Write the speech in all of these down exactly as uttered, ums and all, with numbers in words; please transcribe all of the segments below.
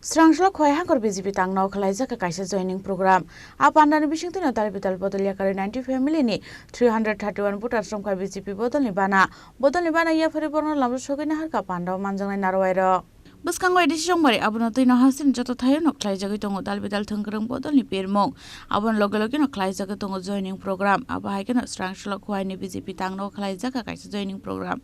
Srangsalok Khowai Hangkor B J P tangna o khwlaijak kaisa joining program. A pandani bisingtwi no tal bital bodol yakarwi ninety family ni three hundred thirty one voters romkha B J P bodolni bana. Bodolni bana yaphari borokno lamjak sogwi naharkha panda o manjaknai narwai rok. Bwskango A D C Chongmari abono twi no hasteni joto thaio no khwlaijagwi tongo tal bital thwngkwrwng bodolni pirmung. Aboni loge loge no khwlaijagwi tongo joining program. Abo hai kheno Srangsalok Khowai ni B J P tangna o khwlaijak kaisa joining program.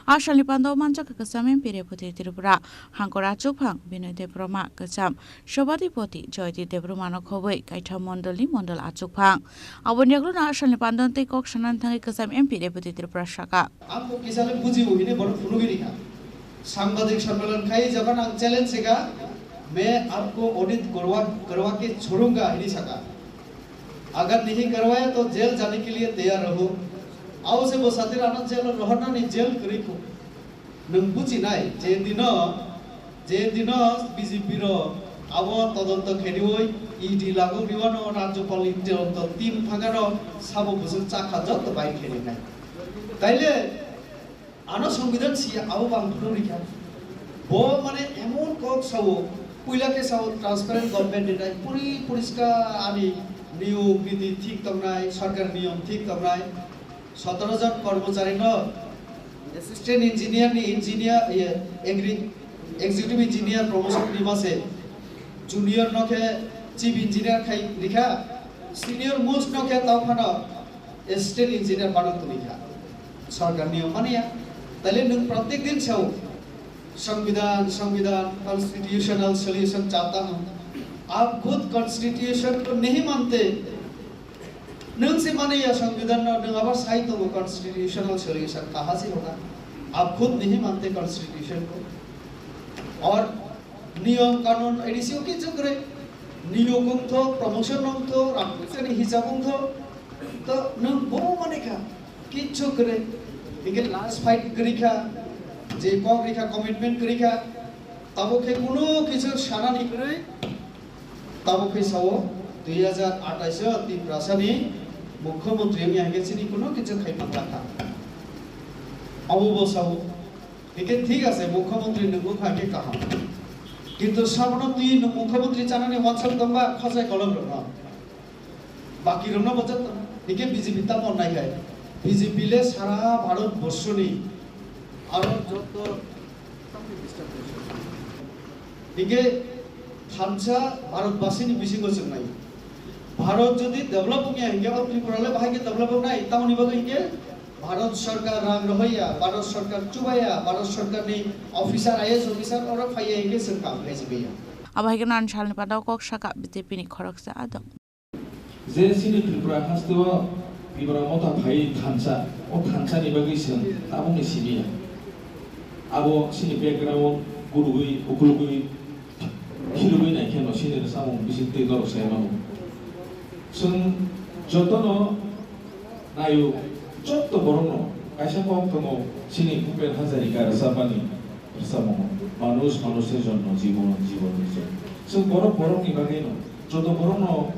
A salni panda o manjakha kwcham M P Reputi Tripura, Hangkor achukphang Binoy Debbarma, kwcham Sobhadipoti Joyoti Debbarma no khobwi kaitham mondolni mondol achukphang. Aboni yagulo no a salni panda o tei kok sanani thangwi kwcham M P Reputi Tripura saka. Ang bo kisa le buji bo hini borok phunugwi rikha. Sangbadik sammelan khai jaban ang challenge seka, "Main aapko audit karwa, karwa ke chhodunga," hini saka. "Agar nahi karwaya to jail jane ke liye tayar raho." Abo se bo satir ano jail rohornani jail kwrwi kho. Nwng buchinai je dino, je dino B J P rok abo todonto khediwi E D lagok riwano Rajyapalni todonto team thangano sabo bwswk chakha joto bai khedinai. Taile Ano Songbidan si abo bang phunuk rikha. Bo mane emon kok sao, puila khe sao transparent government ni nai, puri poriskar ani niyom niti thik tongnai, sarkar niyom thik tongnai. Sotoro jon kormochari no assistant engineer ni engineer, iye, agri-, executive engineer promotion ni mase junior no khe chief engineer khai rikha, senior most no khe tao phano assistant engineer bano tongwi kha. Sarkar niyom mani ya. Taile nwng pratyek din sao, "Songbidan, Songbidan, constitutional solution chahta hoon." Aap khud constitution ko nahi mante. Nwng se mani ya Songbidan no, nwng abar sai tongo constitutional solution kaha se hoga. Aap khud nahi mante constitution ko. Aur niyom kanun A D C o kichu kwrwi. Niyok wngtho, promotion wngtho, rang puisani hisab wngtho. To nwng bo mani kha, kichu kwrwi. Hingke last fight kwrwi kha, je kok rikha, commitment kwrwi kha. Tabuk khe kunu kichu sanani kwrwi. Tabuk khe sao, dui hajar atais o Tiprasani mukhyamantri wngya hingke chini kunu kichu khai manglakha. Abo bo sao. Hingke thik ase, mukhyamantri nungwi kha khe kaham. Kintu sabono twi nwng mukhyamantri chanani wansok tongba khosai kolok rokno. Baki rokno bo joto. Hingke B J P tamo nai hai. B J P le sara Bharat borshoni aro joto hingke thansa Bharatbasini bisingo chwngnai. Bharat jodi develop wngya hingke o Tripura le bahai khe develop wngnai. Tamoni bagwi hingke Bharat Sarkar rang rohoya, Bharat Sarkar chubaya, Bharat Sarkar ni officer, I A S officer oro phaiya hingke chwng kam khai sibiya. Abo hai khe nan salni panda o kok saka B J P ni khoroksa adong. Je chini Tripura haste o Tipra Motha phai thansa, o thansa ni bagwi chwng tabukni siniya. Abo chini background gurugwi, ukulugwi, khirugwi nai kheno chini samung bising twi norok sai mano. Chwng jotono naio, jotto borokno kaisa kok tongo, chini Bhupen Hazarika rwchapmani rwchapmungo, "Manush manusher jonno, jibon jibonor jonno." Chwng borok borokni bagwino, joto borokno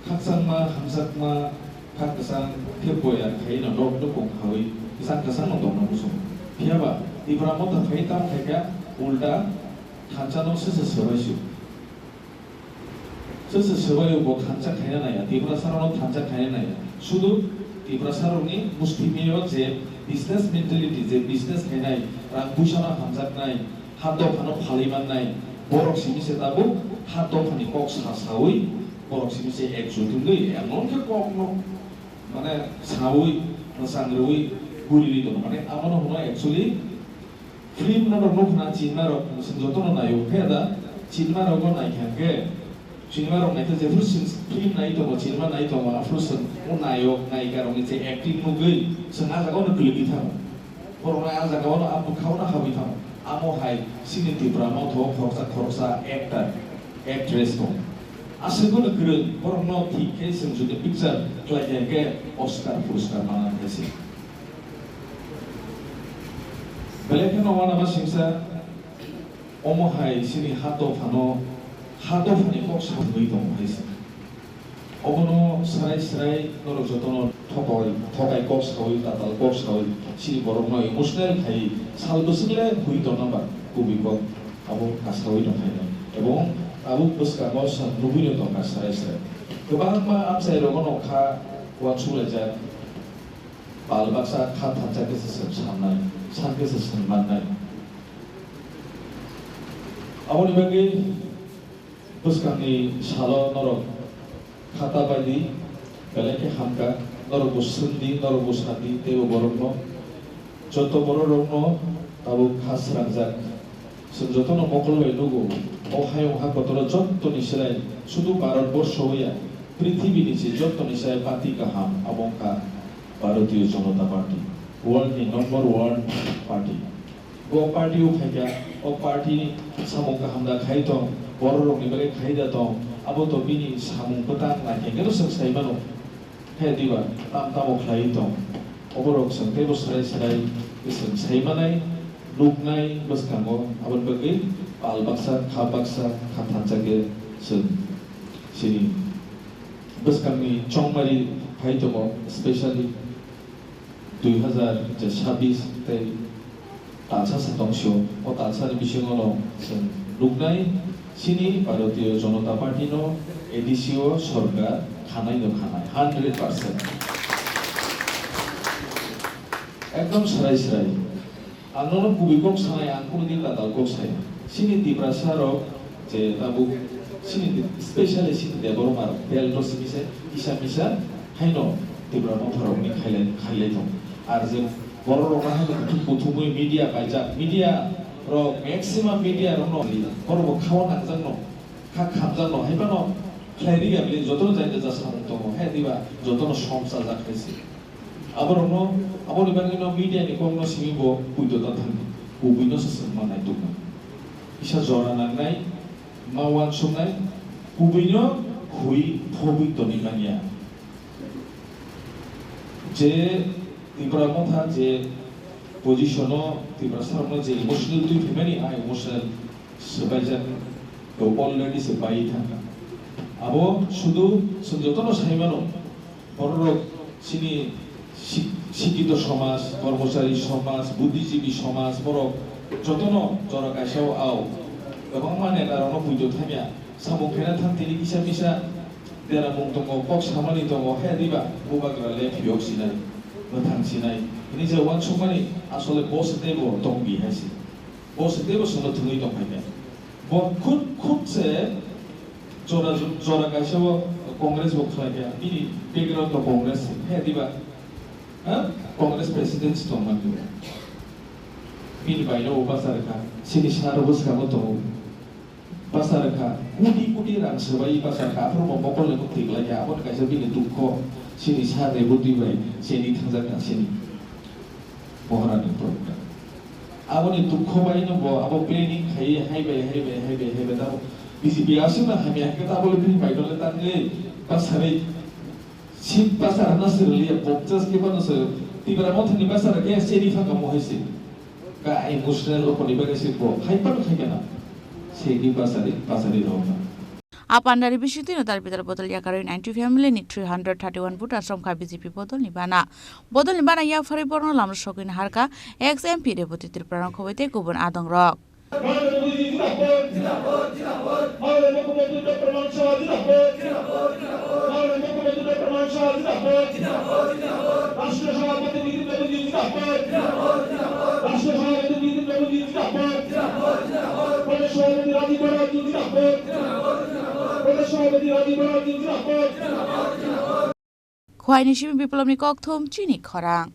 khakchangma, hamjakma, khak kwchang khe boyar khaino nok nukung khaui kwchang kwchangno tongna muchungo. Phiyaba Tipra Motha phai tamo khaikha, ulta thansa no sese swbai su. Sese swbai bo thansa khaina naiya, Tiprasa rokno thansa khaina naiya. Sudu Tiprasa rokni musti mio je business mentality, je business khainai, rang puisa no hamjaknai, ha dophano phalwi mannai, borok simi se tabuk ha dophani kok sa saui, borok simi se ekjut wngwi, emon khe kok no, mane, saui, mwchang rwui, guriui tongo. Mane, abono hwno actually film no rok nukna chinma rok, chwng jotono naio, khe da chinma rogo naikha khe, chinma rok naikhe jephuru chwng film nai tongo, chinma nai tongo, aphuru chwng o nayok, nayika rokni je acting nugwi chwng ah jagao no kwlwgwi thango. Borok no ah jagao no, ah bwkhao no habwi thango. Amo hai chini Tipra Motha o khoroksa khoroksa actor, actress tongo. Aswk no kwrwng, borok no thik khe chwng jodi picture khlai kha khe Oscar puraskar manna hai se. Belai kheno uanama singsa, omo hai chini ha dophano, ha dophani kok samwi tongo hai se. Obono srai srai norok jotono thokai, thokai kok saui, tatal kok saui, chini borokno emotional khai sal bwswk le hui tongna ba kubui kok abo kasaui tongkhaino. Ebong tabuk bwskango chwng nugwino tongkha sarai sarai. Kwbangma amchairogno kha uansuk laijak, pal baksa kha thansa khe se chwng sannai, san khe se chwng mannai. Aboni bagwi bwskangni salo norok khata bai di, belai khe hamkha, norokbo swng di, norokbo sa di, teibo borokno, joto bororokno tabuk kha srangjak. Chwng jotono mokol bai nugo, o hayung ha kotoro jottoni slai, sudu Bharat borsho ya, prithibini se jottoni slai party kaham, abo wngkha Bharatiya Janata Party, world ni number one party. Bo party o phaikha, o party ni samung kaham da khai tong, bororokni bagwi khai da tong, abo to bini samung kwtal naikhe khe no chwng sai mano. He diba, tam tamo khlai tong. Oborok chwng teibo srai srai chwng sai manai, nuknai bwskango, aboni bagwi pal baksa, kha baksa, kha thansa khe chwng chini bwskangni chongmari phai tongo, specially dui hazar chabbish tei talsa sa tong sio, o talsa ni bisingo no chwng nuknai chini Bharatiya Janata Party no A D C o sorkar khanai no khanai, hundred percent. Ekdom srai srai. Ang nono kubui kok sanai, ang kunu din tatal kok saya. Chini Tiprasa rok je tabuk chini di-, specially chini Debbarma rok, belt o simi se kisa misa haino Tipra Motha rokni khailai, khailai thung. Ar je borok rok haino kuthum kuthumwi media kaijak, media rok maximum media rok no borok bo khao nangjak no, kha khamjak no, hai phano khlai ri ya bile joto jai jai samung tongo, hai diba joto no som chajak hai se. Aborokno, aboni bagwino media ni kokno simi bo puito ta thangdi. Kubui no se chwng ma naitukma. Kisa jora nangnai, ma uansuknai, kubui no hui phobwi toni manya. Je Tipra Motha je position o Tiprasa rokno je emotional twi phaimani, a emotional swbaijak to already se bai thangkha. Abo sudu chwng jotono sai mano, bororok chini si-, sikito somaj, kormochari somaj, buddhijibi somaj, borok jotono jora kaisa o ao. Kwbangma neta rokno puito thangya, samung khaina thang tini kisa misa deramung tongo, kok samani tongo, he diba bubagra le phiyok sinai, mwthang sinai. Hini je uansukmani asole bo se teibo tongbi hai se. Bo se teibo chwngno thwngwi tong phaikha. Bo khut, khut se jora, jora kaisa o Congress bo khlai kha. Bini background to Congress se. He diba? Ha? Congress president se tong man diba? Bini baino bo bachar kha. Chini sar bwskango tongo. Bachar kha. Koti koti rang swbai bachar kha. Aphuru bo mokol ni bo thik lai kha. Abo kaisa bini dukho. Chini sar ni bwtwi bai chini thangjak kha chini. Bohrani program. Aboni dukho bai no bo abo planning khai hai bai, hai bai, hai bai, hai bai tamo B J P aswk na hamya hwnkhe tamo le bini bai no le tangwi bwsari seat bwsari na sirliya pokchas khe bano se Tipra Mothani bwsari khe seri phaka mo hai se. Ka emotional rokoni bagwi se bo hai phano khai kana. Segi bwsari, bwsari rok na. A pandari bisitino Darbidar bodol yakarwi ninety family ni three hundred thirty-one voters romkha B J P bodolni bana. Bodolni bana yapharwi borokno lamrok sogwini harkha ex M P Reboti Tripura rok khoboi tei kubun adongrok. Khwai ni simi biplobni kokthum chini khorang.